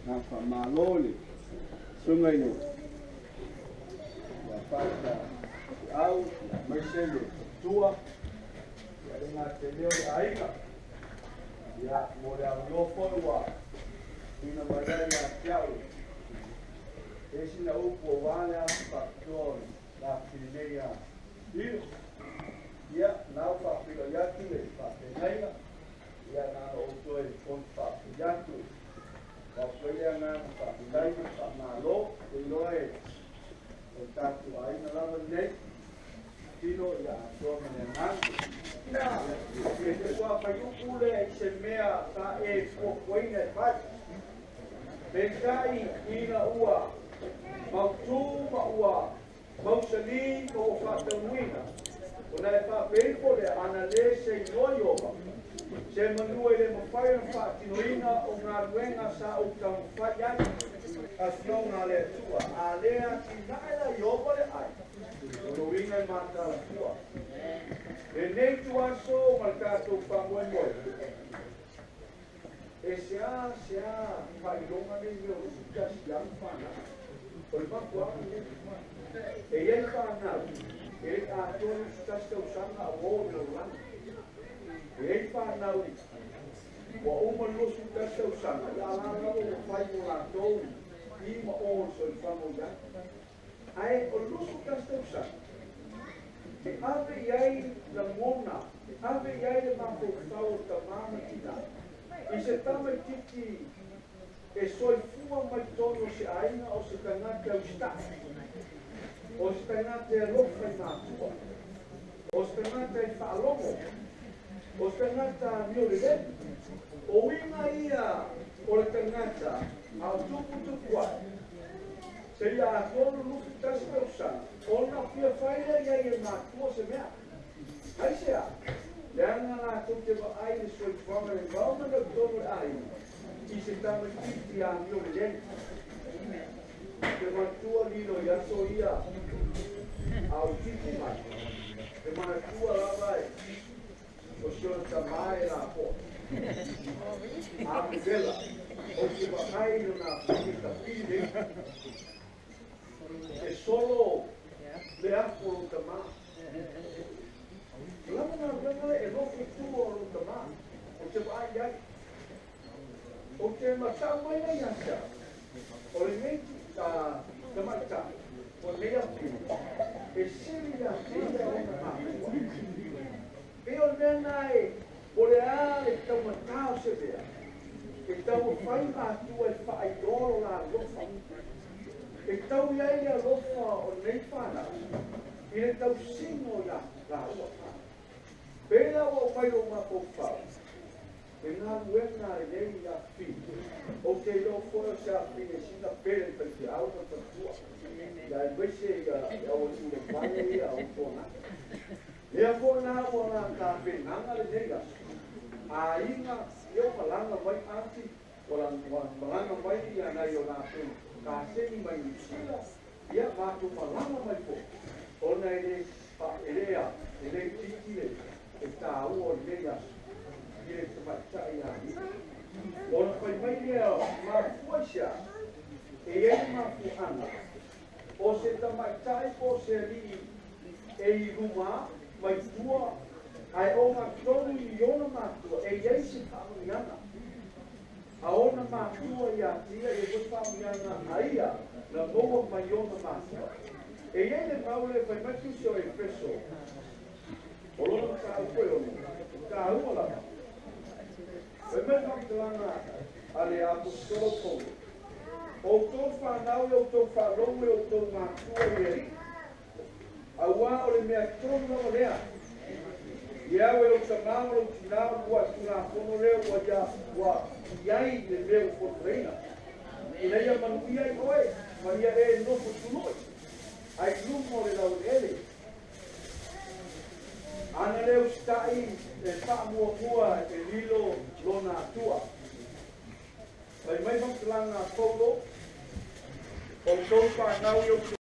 Na faamālō i le susuga i le Pasa Au, aemaise le faletua, ia le gatelea o le aiga, ia mo le avanoa foi ua tuuina mai ai ia te au e sina upu aua le aso faapitoa o le afifili nei ia Ilo. Ia, na ua faafeiloai atu le faafeagaiga, ia na ona ou toe fono faafetai atu. Faafetai le agaga faafetai ma le faamalo, te iloa e o le tatou aiga lava lenei, tino ia atoa ma le agaga. Ia, e ua faiupu lea i se mea sa e fuafuaina e fai. Peitai ina ua mautū ma ua mausali ma ua faataunuina, ona e faapeifo lea ana lē se iloa Ioova, se manua i le mafai ona faatinoina o galuega sa ou taumafai ai. Afioga a le Atua, a lē atinae la Ioova le ai, o le uiga e matalafua. Lenei tuaso ma le tatou faamoemoe, e seā seā faailoga nei mea o 21 alu fanau. O le mafuaaga lenei. E i ai fanau, e le atoa 21 tausaga a ua oo i le lalolagi. E i ai fanau ua uma le 21 tausaga, ia a la lava ua fai mo latou i ma o le soifuaga o i ai. Ae o le 21 tausaga, e ave i ai lagona, e ave i ai le mafaufau o tamā ma tinā, i se tamaitiiti e soifua mai totonu o se aiga o se tagata usitai, o se tagata e alofa i matua, o se tagata e faalogo, o se tagata amio lelei. O uiga ia o le tagata a o tuputupu ai, seia atoa le 21 tausaga, ona fia fai lea i ai e matua se mea. Aisea? Leaga latou te vaai le soifuaga le vao ma le totonu o le aiga, i se tamaitiiti amio lelei. Te manatua lilo i aso ia a o itiiti mai, te manatua lava e o si ona tamā e lapoa. A vevela, ou te vaai i lona afine tapili le ipu. E solo le afu o lou tamā. O lava galuega lea e lofo i tua o lou tamā, ou te vaai i ai. Ou te matau mai ai ia te au, o lenei tamaitai, o lenei afine, e sili ia te ia ona matua. Pei o le mea lena e, po o le a le taumatā o se mea, e taumafai matua e faailoa lo la alofa. E tau i ai le alofa o lenei fanau i le tausiga o ia laua. Pei la ua aumai lou mafaufau, e galuega lenei afifine, ou te iloa foi o se afifine sina pele i faifeau ma le faletua, ia aemaise ia le aualii le vale ia o tuanai. Lea foi la ua la tapenaga lenei aso, aiga, ia ua malaga mai aunty, ua malaga mai ia nai o latou kaseni mai Niu Sila, ia matou malaga mai foi, ona e le e le itiiti le tāua o lenei aso i le tamaitai alii. Ona fai mai lea mafua i se a, e i ai le mafuaaga o se tamaitai po o se alii e i luma mai tua ae ogatotonu i ona matua, e i ai se faamanuiaga a ona matua ia te ia, e foi faamanuiaga a ia na maua mai ona matua. E i ai le mau lea fai mai Tusi o Efeso, o lona mataupu e ono, tāua lava. Fai mai le faamatalaga a le aposetolo Paulo, o outou fanau i outou faalogo i outou matua i le Alii, auā o le mea tonu lava lea. Ia au e lou tamā ma lou tinā o le uluai Tulafono lea ua ia ua i ai le mea ua folafolaina, ina ia manuia ai oe ma ia e nofo tului ai luma o le laueleele. Ana le usitai e faamuamua e lilo lona Atua. Fai mai faamatalaga a Paulo, o outou fanau i outou